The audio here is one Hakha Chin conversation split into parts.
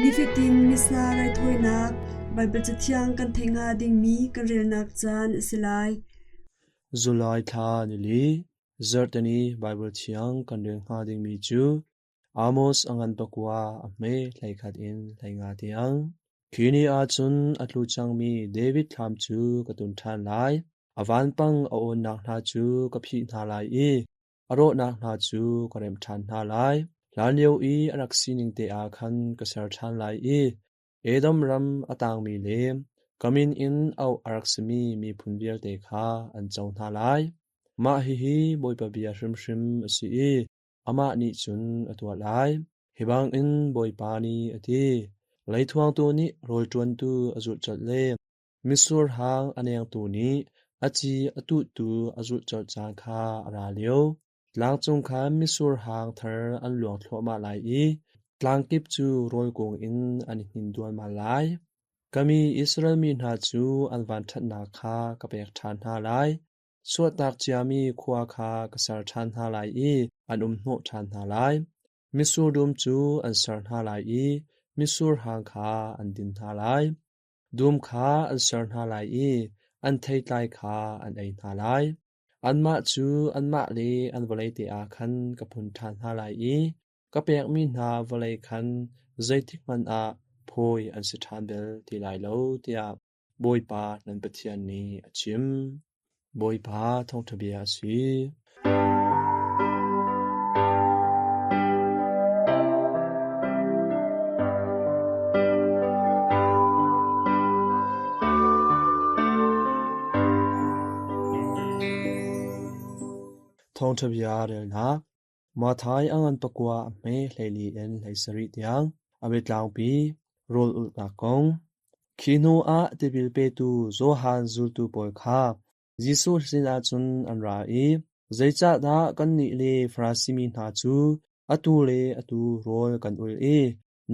Nifatin Missa raithawinak Baibal Cathiang kan theih hnga dingmi kan relnak caan a si lai. July thla nili, Zarhteni Baibal Thiang kan rel hnga dingmi cu Amos a ngan pakua a hme 11 in 15 tiang. Khi ni ah cun a tlu cangmi David thlam cu ka tun ṭhan lai. A vanpang a awnnak hna cu ka phih hna lai i a rawhnak hna cu ka remh ṭhan hna lai. Hlanlio i a rak sining te ah khan ka ser ṭhan lai i Edom ram a tangmi le ka min in auh a rak simi miphun vialte kha an co hna lai. Mah hihi Bawipa bia hrimhrim a si i amah nih cun a tuah lai. Hi bangin Bawipa nih a ti: Leithuangtu nih rawl ṭuantu a zulh colh le mitsur hang a nengtu nih a ci a tuhtu a zulh colh caan kha a ra lio. Tlangcung khan mitsur hang thar an luang thluahmah lai i tlang kip cu rawl kung in an i hnin dualmal lai. Ka mi Israel mi hna cu an vanṭhatnak kha ka pek ṭhan hna lai. Chuahtak ciami khua kha ka ser ṭhan hna lai i an um hnawh ṭhan hna lai. Mitsur dum cu an ser hna lai i mitsur hang kha an din hna lai. Dum kha an ser hna lai i an theitlai kha an ei hna lai. Anmah cu anmah le an vawlei te ah khan ka phun ṭhan hna lai i ka pekmi hna vawlei khan zeitikhmanh ah phawi an si ṭhan bal ti lai lo, tiah Bawipa nan Pathian nih a chim. Bawipa thawngṭha bia a si. Thawngṭha bia relnak Matthai a ngan pakua a hme 14 in 17 tiang a biatlangpi rawl ulhnak kong. Khi hnu ah tipil petu Johan zultu pawl kha Jesuh sinah cun an ra i, Zeicahdah kannih le Farasi mi hna cu atu le atu rawl kan ul i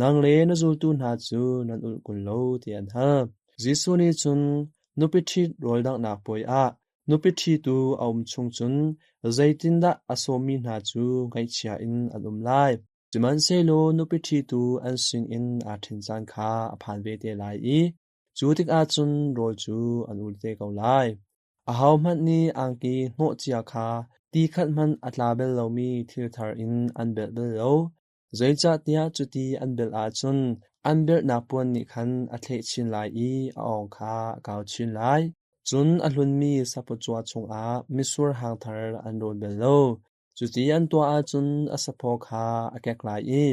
nang le na zultu hna cu nan ulh kun lo tiah an hal. Jesuh nih cun nupi ṭhit rawl danghnak puai ah nupi ṭhitu a um chung cun zeitindah a sawmmi hna cu ngaihchia in an um lai. Sihmanhsehlaw nupi ṭhitu an sinin aa ṭhen caan kha a phan ve te lai i cu tikah cun rawl cu an ul te ko lai. Ahohmanh nih angki hnawhcia kha ti khat hmanh a tla bal lomi thil thar in an belh bal lo. Zeicahtiah cuti an belh ahcun an belhnak puan nih khan a thleh chin lai i a awng kha a kau chin lai. Cun a hlunmi sapawcua chungah mitsur hang thar an rawn bal lo. Cuti an tuah ahcun a saphaw kha a kek lai i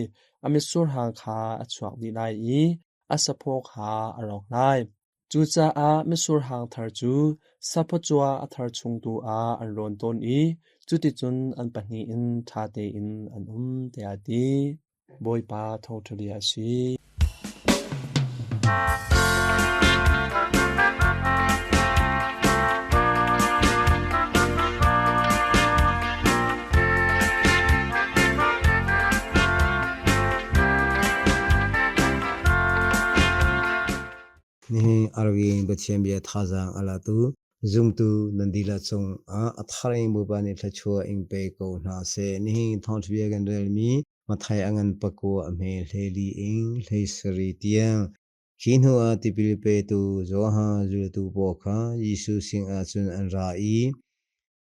a mitsur hang kha a chuak dih lai i a saphaw kha a rawk lai. Cucaah mitsur hang thar cu saphawcua a thar chung tu ah an rawn tawn i cuticun an pahnih in ṭha tein an um, tiah a ti. Bawipa thawngṭha bia a si. Nihin Arvin Pathian bia thazaang a latu zumtu nan dihlak cungah a thar in Bawipa nih thluachuah in pe ko hna seh. Nihin thawngṭha bia kan relmi Mathai a ngan pakua a hme 14 in 17 tiang. Khi hnu ah tipil petu Johan zultu pawl kha Jesuh sinah cun an ra i,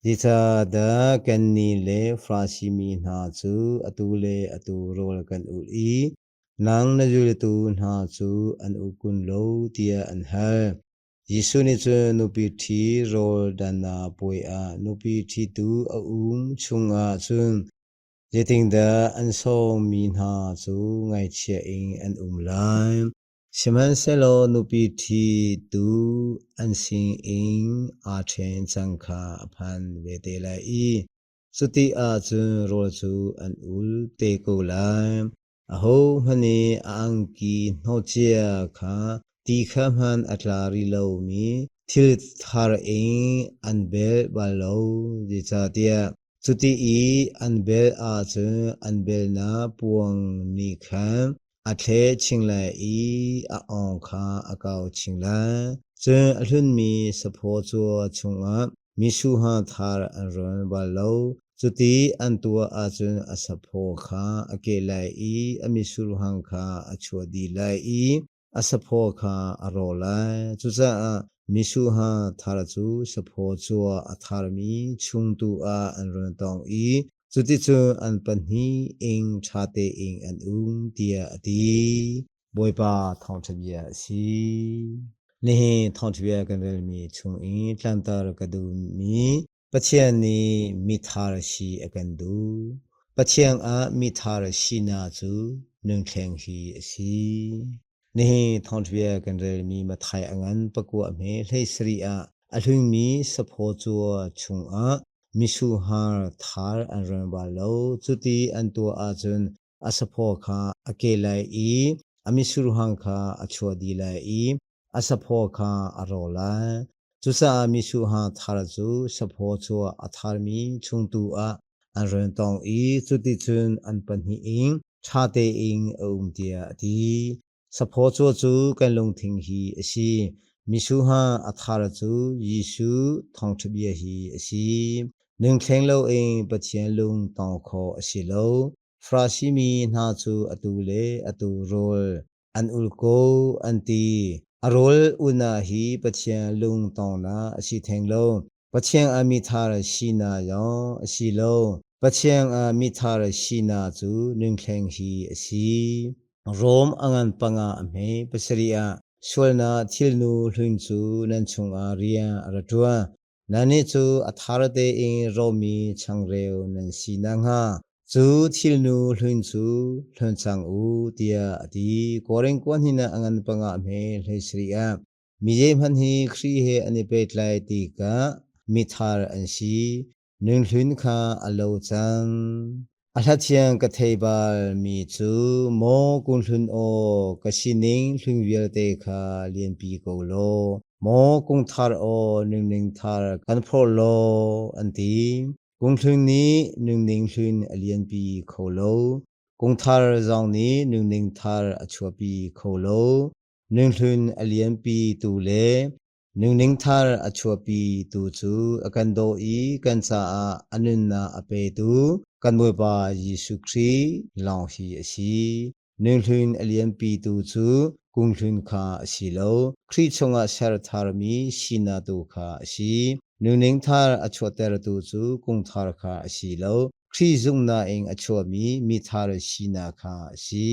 Zeicahdah kannih le Farasi mi hna cu atu le atu rawl kan ulh i nang na zultu hna cu an ul kun lo tiah an hal. Jesuh nih cun nupi ṭhi rawl dannak puai ah nupi ṭhitu a um chungah cun zeitindah an sawmmi hna cu ngaihchia in an um lai. Sihmanhsehlaw nupi ṭhitu an sinin aa ṭhen cang kha a phan ve te lai i cuti ahcun rawl cu an ul te ko lai. Ahohmanh nih a angki hnawhcia kha ti kha hmanh a tla rih lomi thil thar in an belh bal lo, zeicahtiah cuti i an belh ahcun an belhnak puang nih khan a thleh chin lai i a awng kha a kau chin lai. Cun a hlunmi saphaw cua chungah Misuha thar an rawn bal lo. Cuti an tuah ahcun a saphaw kha a keh lai i a misurhang kha a chuah dih lai i a saphaw kha a rawh lai. Cucaah misuha thar cu saphaw cua a tharmi chung tu ah an run tong i cuticun an pahnih ing ṭha tein an um tiah a ti. Bawipa thawngṭha bia a si. Nihin thawngṭha bia kan relmi chung i tlanter ka duhmi Pathian nih mithar si a kan duh. Pathian ah mithar sinak cu nunhleng hi a si. Nihin thawngṭha bia kan relmi Matthai a ngan pakua hme 17 ah a hlungmi saphaw cua chungah misuhar thar an rawn bal lo. Cuti an tuah ahcun a saphaw kha a ke lai i a misurhang kha a chuah dih lai i a saphaw kha a rawh lai. Cucaah misuha thar cu saphaw chuah a tharmi chung tu ah an run tong i cuticun an pahnih in ṭha tein a um tiah a ti. Saphaw cua cu kan lungthin hi a si. Misuha a thar cu Jesuh thawngṭha bia hi a si. Nungthleng loin Pathian lung tong khawh a si lo. Farasi mi hna cu atu le atu rawl an ul ko an ti. A rawl ulnak hi Pathian lung tongnak a si theng lo. Pathian ah mithar sinak zong a si lo. Pathian ah mithar sinak cu nunhleng hi a si. Rom a ngan panga a hme pasarih ah sualnak thilnu hlun cu nan chungah rian a ra ṭuan. Nannih cu a thar tein romi changreu nan si nakhnga cu thilnu hlun cu hlun cang u tiah a ti. Korin kua hnih a ngan panga a hme 17 ah mi zeihmanh hi Khrih he an i pehtlai tikah mithar an si. Nunhlun kha a lo cang. A hlathiang ka thei bal mi cu maw kunghlun aw ka sining hlun vialte kha lianpi ko law maw kungthar aw nungning thar kan phorh law an ti. Kunghlun nih nungning hlun a lianpi kho lo. Kungthar zong nih nungning thar a chuahpi kho lo. Nunghlun a lianpi tu le Nungning thar a chuahpi tu cu a kan daw i kan caah a nunnak a petu kan Bawipa Jesuh Khrih lawng hi a si. Nunghlun a lianpi tu cu kunghlun kha a si lo, Khrih chungah ser tharmi sinak tu kha a si. Nungning thar a chuahtertu cu kungthar kha a si lo, Khrih zumhnak in a chuahmi mithar sinak kha a si.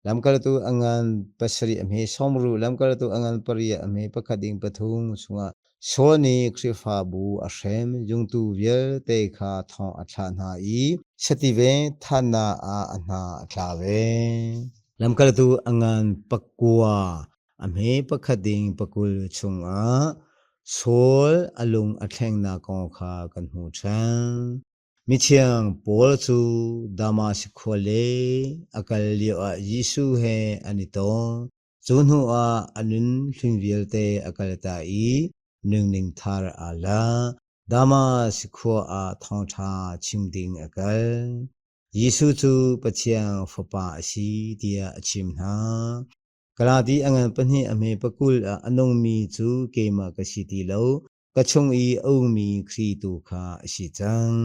Lamkaltu a ngan pasarih a hme sawmru, lamkaltu a ngan pariat a hme pakhat ding pathum chungah Saul nih Khrihfabu a hrem zungtu vialte kha thong a thlah hna i sative thannak ah a hna a tla ve. Lamkaltu a ngan pakua a hme pakhat ding pakul chungah Saul a lung a thlengnak kong kha kan hmu ṭhan. Mithiang Paul cu Damas khua lei a kal lioah Jesuh he an i tong. Cu hnuah a nun hlun vialte a kalta i nungning thar aa la. Damas khua ah thawngṭha chim ding a kal. Jesuh cu Pathian Fapa a si tiah a chim hna. Galati a ngan pahnih a hme pakul ah a nungmi cu keimah ka si ti lo, ka chung i a ummi Khrih tu kha a si cang.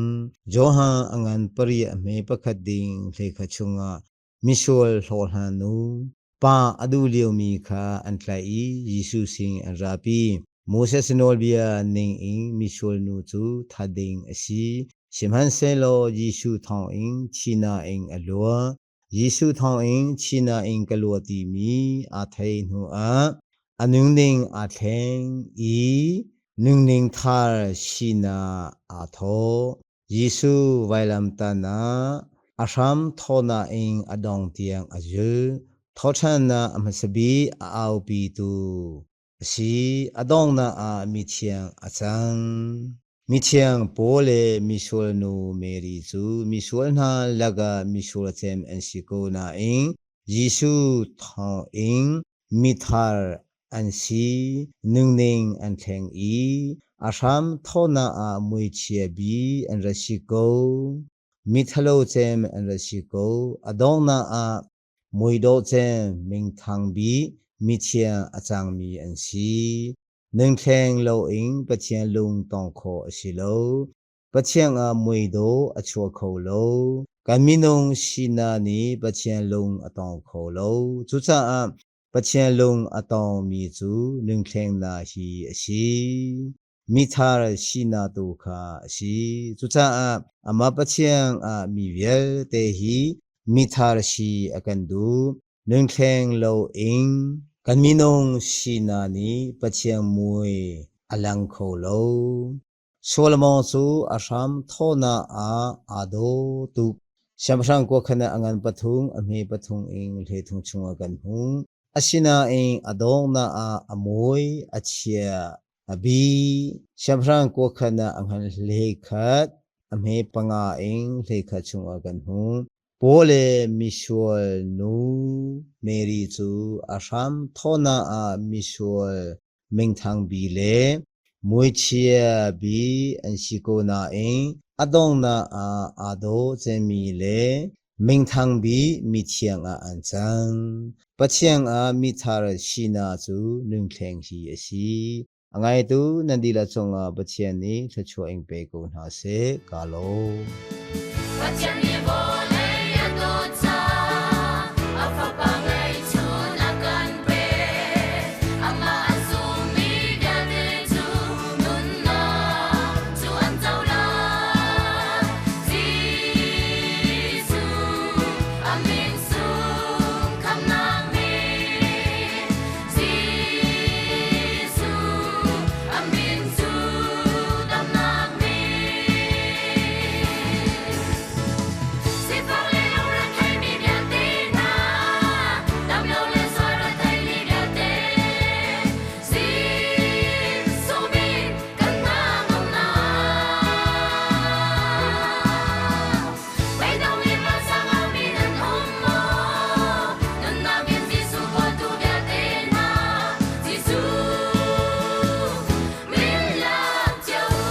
Johan a ngan pariah hme pakhat ding hlekha chungah misual hlawhhlan nu, pa a duh liomi kha an tlaih i Jesuh sin an rapi. Moses nawlbia ning in misual nu cu that ding a si. Sihmanhsehlaw Jesuh thawngin thihnak in a luat. Jesuh thawngin thihnak in ka luat timi aa thei hnuah a nunning aa thleng i nunning thar sinak aa thawh. Jesuh vailamtahnak a hram thawhnak in a dong tiang a zulh. Thawhṭhannak a hmasa bik a aupitu a si. A donghnak ah mithiang a cang. Mithiang Paul le misual nu Mary cu misual hna lakah misual cem an si ko nain Jesuh thawngin mithar an si, nungning an thleng i a hram thawhnak ah muichia bi an ra si ko. Mithalo cem an ra si ko. A donghnak ah muidawh cem mingthang bik mithiang a cangmi an si. Nungthleng loin Pathian lung tong khawh a si lo. Pathian ah muidawh a chuak kho lo. Kan minung sinak nih Pathian lung a tong kho lo. Cucaah Pathian lung a tongmi cu nungthlengnak hi a si. Mithar sinak tu kha a si. Cucaah amah Pathian ah mi vialte hi mithar si a kan duh. Nungthleng loin kan minung sinak nih Pathian mui a lang kho lo. Solomon cu a hram thawhnak ah aa daw tuk. Siangpahrang kuakhan ah a ngan pathum, a hme pathum in hlethum chungah kan hmuh. Asinain a donghnak ah a mui, a chia, a bi. Siangpahrang kuakhan ah a ngan hlekhat, a hme panga in hlekhat chungah kan hmuh. Paul le misual nu Mary cu a hram thawhnak ah misual minthang bi le muichia bi an si ko nain a donghnak ah aa daw cemmi le minthang bi mithiang ah an cang. Pathian ah mithar sinak cu nungthleng hi a si. A ngaitu nan dihlak cungah Pathian nih thluachuah in pe ko hna seh. Ka lawm. Pathian nih vawlei a dawt caah a Fapa ngeihchun a kan pek. Amah a zummi vialte cu nunnak cu an co lai. Jesuh, a min sung khamhnak min. Jesuh, a min cu damnak min. Sifak le lungretheimi vialte hna, damlo le sual retheimi vialte, Jesuh min kan hna ngamnak. Beidong in vansang aumi nan um maw? Nunnak in Jesuh bawtu vialte hna, Jesuh min lak cio u.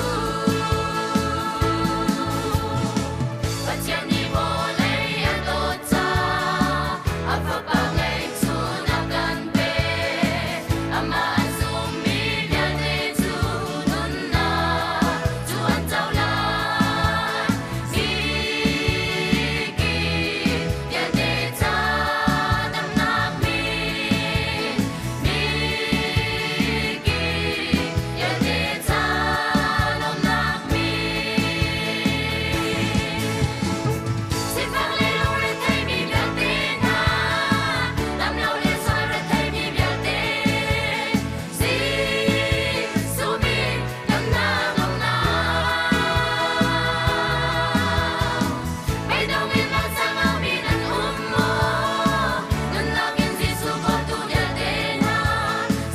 Pathian nih vawlei a dawt caah a Fapa ngeihchun a kan pek. Amah a zummi vialte cu nunnak cu an co lai. Mikip vialte ca damnak min, mikip vialte ca lawmhnak min. Sifak le lungretheimi vialte hna, damlo le sual retheimi vialte, Jesuh min kan hna ngamnak. Beidong in vansang aumi nan um maw? Nunnak in Jesuh bawmtu vialte hna,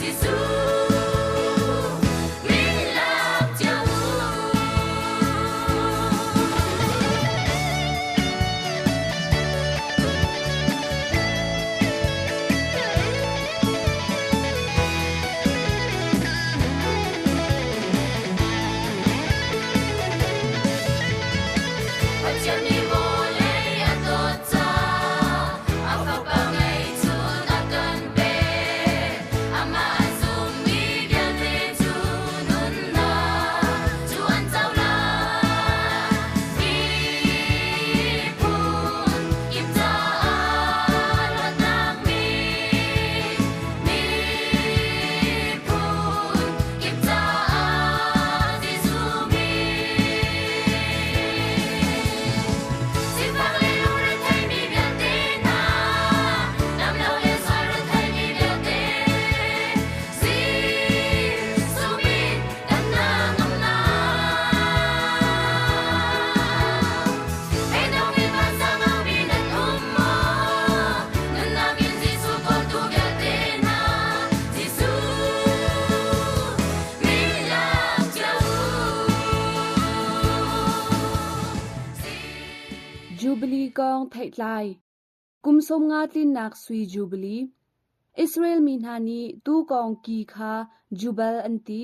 Jesuh min lak cio u. Pathian nih vawlei a dawt caah a Fapa ngeihchun a kan pek. Amah a zummi vialte cu nunnak cu an co lai. Miphun kip caah luatnak min, miphun kip caah Jesuh min. Sifak le lungretheimi vialte hna, damlo le sual retheimi vialte, Jesuh min kan hna ngamnak. Beidong in vansang aumi nan um maw? Nunnak in Jesuh kawltu vialte hna, Jesuh min lak cio u. Jubilee kong theihtlai. Kum 50 tlinnak sui Jubilee. Israel mi hna nih tuukawng ki kha Jubal an ti.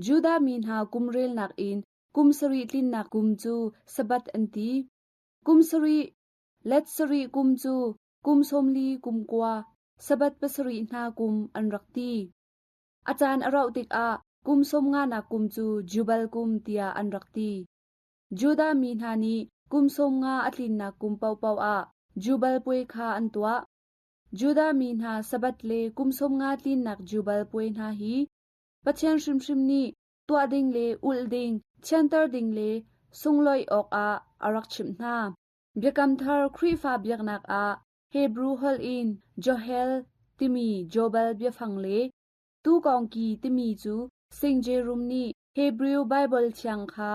Judah mi hna kum relnak in kum sarih tlinnak kum cu Sabbath an ti. Kum sarih, let sarih kum cu kum 40 kum kua, Sabbath pasarih hna kum an rak ti. A caan a rauh tikah kum sawmnganak kum cu Jubal kum tiah an rak ti. Judah mi hna nih kum 50 a tlinnak kum paohpaoh ah Jubal puai kha an tuah. Judah mi hna Sabbath le kum 50 tlinnak Jubal puai hna hi Pathian hrimhrim nih tuah ding le ulh ding, thianter ding le sunglawih awkah a rak chimh hna. Biakam Thar Khrihfa biaknak ah Hebru holh in Johel timi Jobal biafang le Tuukawngki timi cu Saint Jerome nih Hebrew Baibal thiang kha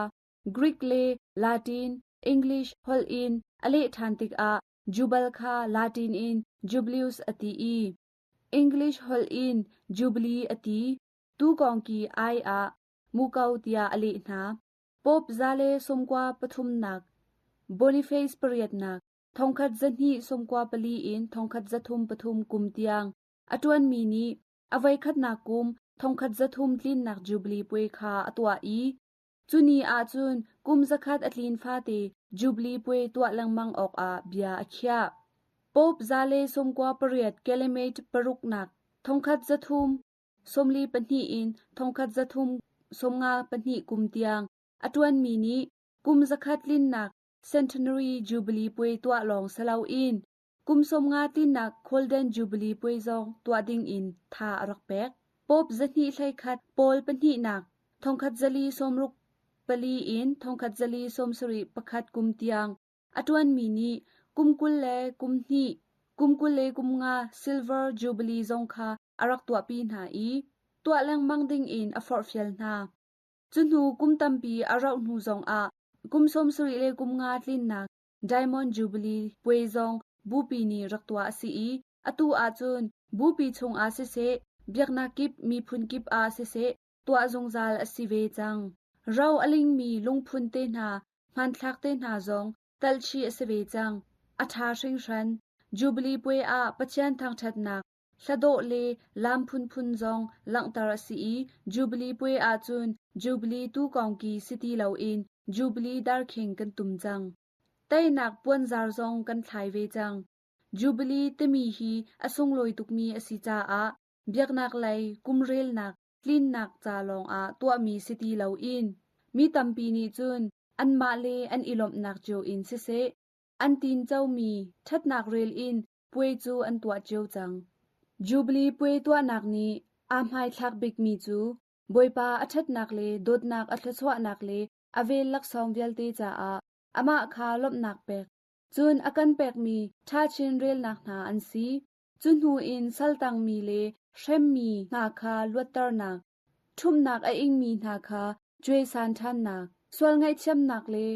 Greek le Latin, English holh in a leh ṭhan tikah Jubal kha Latin in Jubileus a ti i English holh in Jubilee a ti. Tuukawngki ai ah muko tiah a leh hna. Pope 193nak, Boniface pariatnak, 1294 in 1303 kum tiang a ṭuanmi nih a voikhatnak kum 1300 tlinnak Jubilee puai kha a tuah i cu ni ahcun kum zakhat a tlin fate Jubilee puai tuah lengmang awkah bia a khiah. Pope 198 Clement paruknak 1332 in 1352 kum tiang a ṭuanmi nih kum zakhat tlinnak Centenary Jubilee puai tuah lawng si loin kum 50 tlinnak Golden Jubilee puai zong tuah dingin tha a rak pek. Pope 221 Paul pahnihnak 1464 in 1471 kum tiang a ṭuanmi nih kum 20 le kum hnih, kum 20 le kum nga Silver Jubilee zong kha a rak tuahpi hna i tuah lengmang dingin a forhfial hna. Cu hnu kum tampi a rauh hnu zongah kum 70 le kum nga tlinnak Diamond Jubilee puai zong bupi nih rak tuah a si i atu ahcun bupi chungah siseh, biaknak kip miphun kip ah siseh tuah zungzal a si ve cang. Ro a lingmi lungphun te hna, hmanthlak te hna zong talhchih a si ve cang. A ṭha hringhran. Jubilee puai ah Pathian thangṭhatnak hladawh le laam phunphun zong langhter a si i Jubilee puai ahcun Jubilee tuukawngki si ti loin Jubilee darkhing kan tum cang. Teinak puanzar zong kan thlai ve cang. Jubilee timi hi a sunglawi tukmi a si caah biaknak lei kumrelnak tlinnak ca lawngah tuahmi si ti loin mi tampi nih cun anmah le an i lawmhnak cio in siseh, an tincomi ṭhatnak rel in puai cu an tuah cio cang. Jubilee puai tuahnak nih aa hmaithlak bikmi cu Bawipa a ṭhatnak le dawtnak a thluachuahnak le a vel laksawng vialte caah amah kha lawmhnak pek, cun a kan pekmi ṭhachin relnak hna an si. Cu hnu in saltangmi le hremmi hna kha luatternak, ṭhumhnak a ingmi hna kha cuaisan ṭhannak, sual ngaihthiamnak le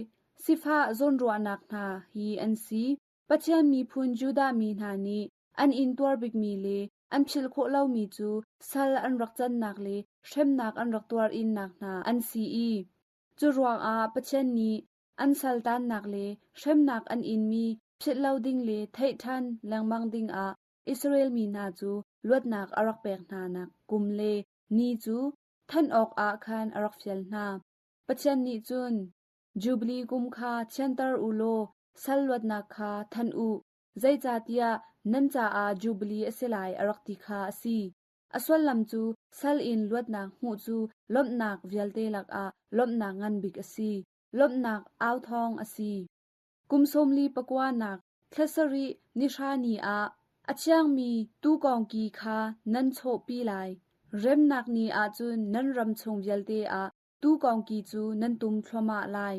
sifah zawnruahnak hna hi an si. Pathian miphun Judah mi hna nih an intuar bikmi le an philh khawh lomi cu sal an rak cannak le hremnak an rak tuar innak hna an si i cu ruangah Pathian nih an saltannak le hremnak an inmi philh lo ding le theih ṭhan lengmang dingah Israel mi hna cu luatnak a rak pek hnanak kum le ni cu thanh awkah khan a rak fial hna. Pathian nih cun, Jubilee kum kha thianter u law sal luatnak kha thanh u, zeicahtiah nan caah Jubilee a si lai a rak ti kha a si. A sullam cu sal in luatnak hmuh cu lawmhnak vialte lakah lawmhnak ngan bik a si. Lawmhnak authawng a si. Kum sawmli pakuanak thla sarih ni hra ni ah a thiangmi tuukawngki kha nan chawhpi lai. Remnak ni ahcun nan ram chung vialte ah tuukawngki cu nan tum thluahmah lai.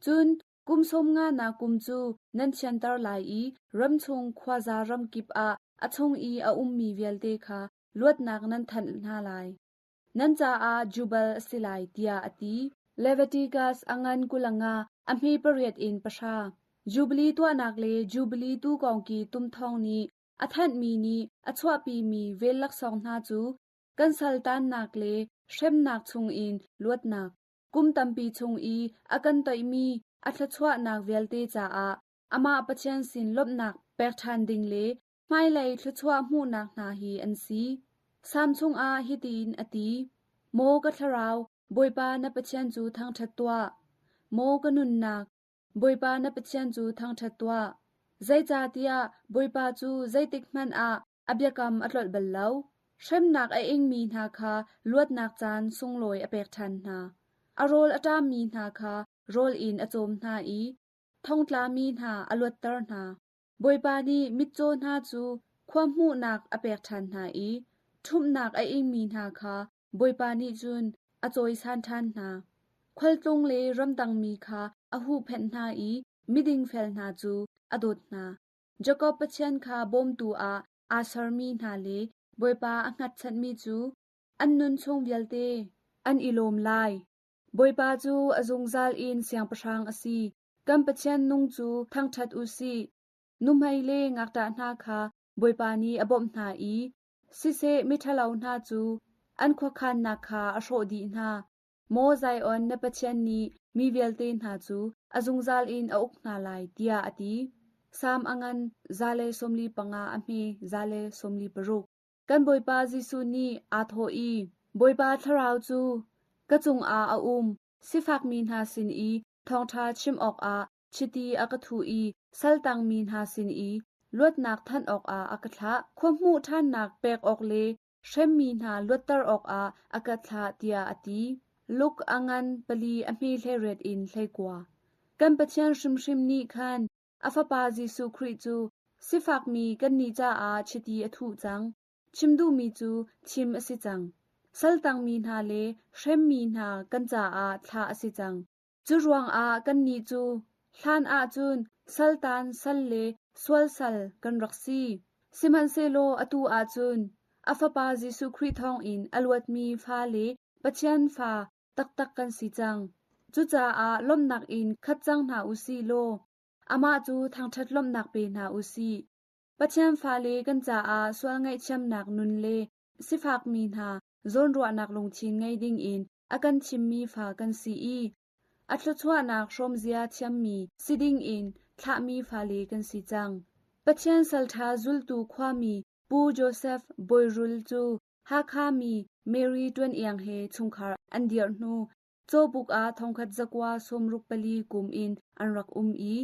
Cun kum sawm nganak kum cu nan thianter lai i ram chung khuaza ram kip ah a chung i a ummi vialte kha luatnak nan thanh hna lai. Nan caah Jubal a si lai, tiah a ti. Leviticus a ngan 25, a hme pariat in pahra. Jubilee tuahnak le Jubilee tuukawngki tum thawng nih a thanhmi nih a chuahpimi vel laksawng hna cu kan saltannak le hremnak chungin luatnak, kum tampi chung i a kan toihmi a thluachuahnak vialte caah amah Pathian sin lawmhnak pek ṭhan ding le hmailei thluachuah hmuhnak hna hi an si. Salm chungah hitin a ti, Maw ka thlarau, Bawipa na Pathian cu thangṭhat tuah. Maw ka nunnak, Bawipa na Pathian cu thangṭhat tuah. Zeicahtiah Bawipa cu zeitikhmanh ah a biakam a tlolh bal lo. Hremnak a ingmi hna kha luatnak caan sunglawi a pek ṭhan hna. A rawl a ṭammi hna kha rawl in a cawm hna i thongtlami hna a luatter hna. Bawipa nih mitcaw hna cu khua hmuhnak a pek ṭhan hna i ṭhumhnak a ingmi hna kha Bawipa nih cun a cawisan ṭhan hna. Khualtlung le ramdangmi kha a huhphenh hna i midingfel hna cu a dawt hna. Jakob Pathian kha bawmtu ah aa sermi hna le Bawipa a hngatchanhmi cu an nun chung vialte an i lawm lai. Bawipa cu a zungzal in siangpahrang a si. Kan Pathian nung cu thangṭhat u sih. Nuhmei le ngakṭah hna kha Bawipa nih a bawmh hna i siseh miṭhalo hna cu an khuakhannak kha a hrawh dih hna. Maw Zion, na Pathian nih mi vialte hna cu a zungzal in a uk hna lai, tiah a ti. Salm a ngan 145 a hme 146. Kan Bawipa Jesuh nih aa thawh i, Bawipa Thlarau cu ka cungah a um, sifakmi hna sin i thawngṭha chim awkah chiti a ka thuh i saltangmi hna sin i luatnak thanh awkah a ka thlah. Khua hmuh ṭhannak pek awk le hremmi hna luatter awkah a ka thlah tiah a ti. Luke a ngan pali a hme 18 in 19. Kan Pathian hrimhrim nih khan a Fapa Jesuh Khrih cu sifakmi kannih caah chiti a thuh cang. Chim duhmi cu chim a si cang. Saltangmi hna le hremmi hna kan caah thlah a si cang. Cu ruangah kannih cu hlan ahcun saltan sal le sual sal kan rak si. Sihmanhsehlaw atu ahcun a Fapa Jesuh Khrih thawngin a luatmi fa le Pathian fa taktak kan si cang. Cucaah lawmhnak in khat cang hna u sih law amah cu thangṭhat lawmhnak pe hna u sih. Pathian fale kan caah sual ngaihthiamnak nun le sifakmi hna zawnruahnak lungthin ngei dingin a kan chimmi fa kan si i a thluachuahnak hrawmzia thiammi si dingin thlahmi fale kan si cang. Pathian salṭha zultu khuami Pu Joseph Bawirul cu Hakha mi Mary Ṭuan Iang he chungkhar an dirh hnu Cawbuk ah thongkhat zakua 64 kum in an rak um i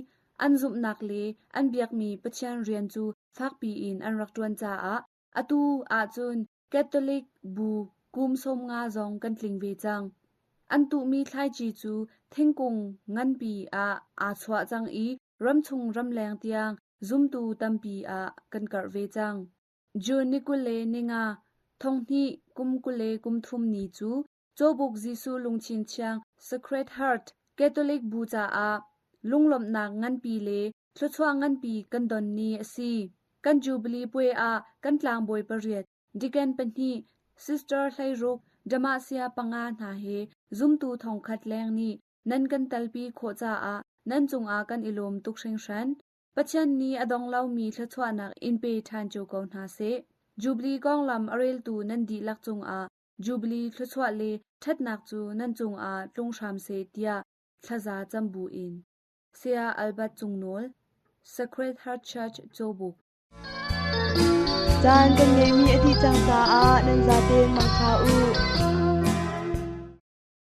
an zumhnak le an biakmi Pathian rian cu fakpi in an rak ṭuan caah atu ahcun Catholic bu kum 50 zong kan tling ve cang. An tuhmi thlaici cu thingkung nganpi ah aa chuah cang i ramchung ramleng tiang zumtu tampi ah kan karh ve cang. June ni 25, thonghnih kum 23 ni cu Cawbuk Jesuh Lungthin Thiang Sacred Heart Catholic bu caah lunglawmhnak nganpi le thluachuah nganpi kan don ni a si. Kan Jubilee puai ah kan tlangbawi pariat, deacon pahnih, sister 16, damasia panga hna he zumtu thongkhat leng nih nan kan telpi khawh caah nan cungah kan i lawm tuk hringhran. Pathian nih a dong lomi thluachuahnak in pe ṭhan cio ko hna seh. Jubilee konglam a reltu nan dihlak cungah Jubilee thluachuah le ṭhatnak cu nan cungah tlung hram seh tiah thlaza cam buin. Saya Albert Cung Nawl, Sacred Heart Church, Cawbuk. Caan kan ngeihmi a dih cang caah nan zaten mangṭha u.